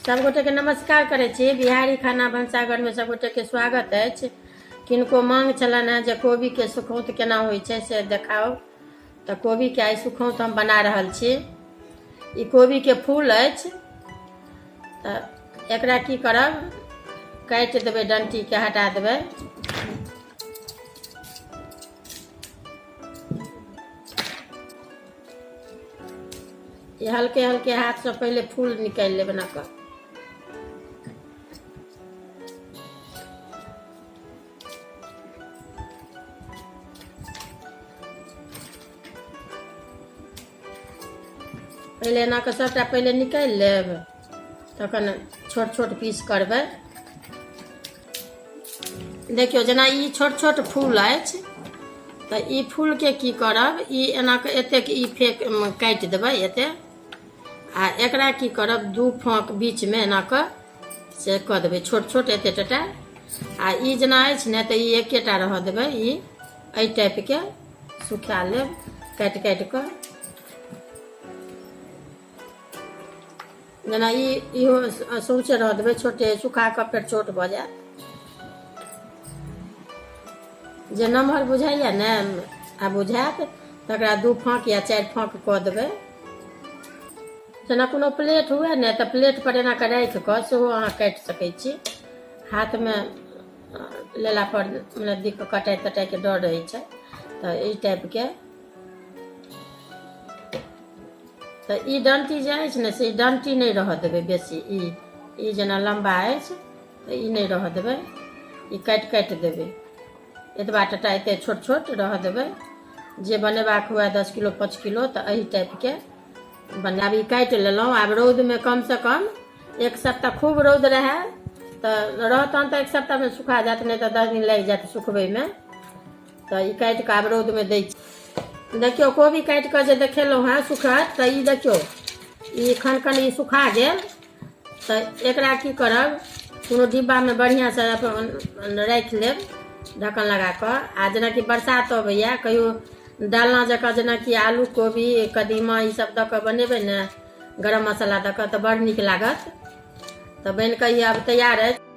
सबगोटेके नमस्कार करै छी। बिहारी खाना भनसाघरमे सबगोटेके स्वागत अछि। किनको मांग छलनि हेँ जे कोबीके सुखौंत केना होइ छै से देखाउ, तऽ कोबीके आइ सुखौंत हम बना रहल छी। ई कोबीके फूल अछि, तऽ एकरा की करब, काटि देबै, डंटीके हटा देबै। ई हल्के हल्के हाथसँ पहिले फूल निकालि लेब एना कऽ। पहिले एना कऽ सभटा पहिले निकालि लेब, तखन छोट छोट पीस करबै। देखियौ, जेना ई छोट छोट फूल अछि, तऽ ई फूलके की करब, ई एना कऽ एतेक ई फेक काटि देबै एतेक, आ एकरा की करब, दू फाँक बीचमे एना कऽ से कऽ देबै, छोट छोट एते टटा। आ ई जेना अछि ने, तऽ ई एकेटा रहऽ देबै। ई एहि टाइपके सुखा लेब काटि काटि कऽ। जेना ई इहो सौंसे रहऽ देबै छोटे, सुखा कऽ फेर छोट भऽ जायत। जे नमहर बुझाइए ने आ बुझायत, तकरा दू फाँक या चारि फाँक कऽ देबै। जेना कोनो प्लेट हुए ने, तऽ प्लेट पर एना कऽ राखि कऽ सेहो अहाँ काटि सकै छी। हाथमे लेला पर मने दिक्कत, कटाइ तटाइके डर रहै छै, तऽ एहि टाइपके। तऽ ई डंटी जे अछि ने, से ई डंटी नहि रहऽ देबै बेसी। ई ई जेना लम्बा अछि, तऽ ई नहि रहऽ देबै, ई काटि काटि देबै। एतबा टटा एते छोट छोट रहऽ देबै। जे बनेबाक हुए 10 किलो 5 किलो, तऽ एहि टाइपके बनाबी। काटि लेलहुँ, आब रौदमे कमसँ कम एक सप्ताह, खूब रौद रहए तऽ रहत तहन तऽ एक सप्ताहमे सुखा जायत, नहि तऽ 10 दिन लागि जायत सुखबैमे। तऽ ई काटि कऽ आब रौदमे दै छी। देखियौ, कोबी काटि कऽ जे देखेलहुँ हेँ सुखत, तऽ ई देखियौ, ई खन खन ई सुखा गेल। तऽ एकरा की करब, कोनो डिब्बामे बढ़िआँसँ अपन राखि लेब ढक्कन लगा कऽ। आ जेनाकि बरसात अबैए, कहियो डालना जकाँ जेनाकि आलू कोबी कदीमा ईसभ दऽ कऽ बनेबै ने, गरम मसाला दऽ कऽ, तऽ बड़ नीक लागत। तऽ बनि कऽ ई आब तैयार अछि।